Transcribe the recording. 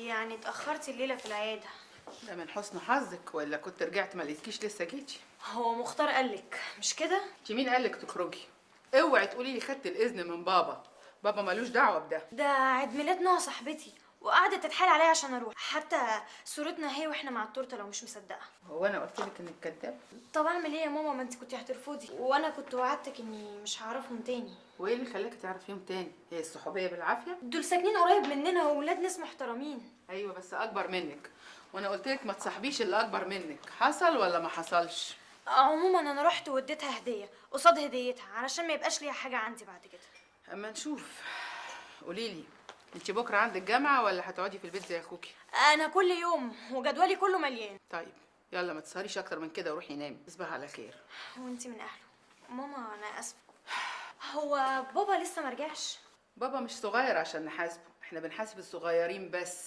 يعني اتاخرتي الليلة في العياده. ده من حسن حظك، ولا كنت رجعت ما لقيتكيش لسه جيتي. هو مختار قالك مش كده؟ انت مين قالك تخرجي؟ اوعي تقولي لي خدت الاذن من بابا. بابا ملوش دعوه بده. ده عيد ميلاد نهى صاحبتي، وقعدت تتحايل عليا عشان اروح، حتى صورتنا هي واحنا مع التورتة لو مش مصدقه. هو انا قلت لك انك كداب؟ طب اعمل ايه يا ماما؟ ما انت كنت هترفضي، وانا كنت وعدتك اني مش هعرفهم تاني. وايه اللي خلاكي تعرفيهم تاني؟ هي الصحوبيه بالعافية؟ دول ساكنين قريب مننا وولاد ناس محترمين. ايوه بس اكبر منك، وانا قلت لك ما تصاحبيش اللي اكبر منك. حصل ولا ما حصلش؟ عموما انا رحت واديتها هديه قصاد هديتها علشان ما يبقاش ليها حاجة عندي بعد كده. اما نشوف. قولي لي، انت بكره عندك جامعه ولا هتقعدي في البيت زي اخوكي؟ انا كل يوم وجدولي كله مليان. طيب يلا ما تسهريش اكتر من كده وروحي نامي، تصبحي على خير. وانتي من اهله. ماما انا اسفه، هو بابا لسه ما رجعش؟ بابا مش صغير عشان نحاسبه، احنا بنحاسب الصغيرين بس.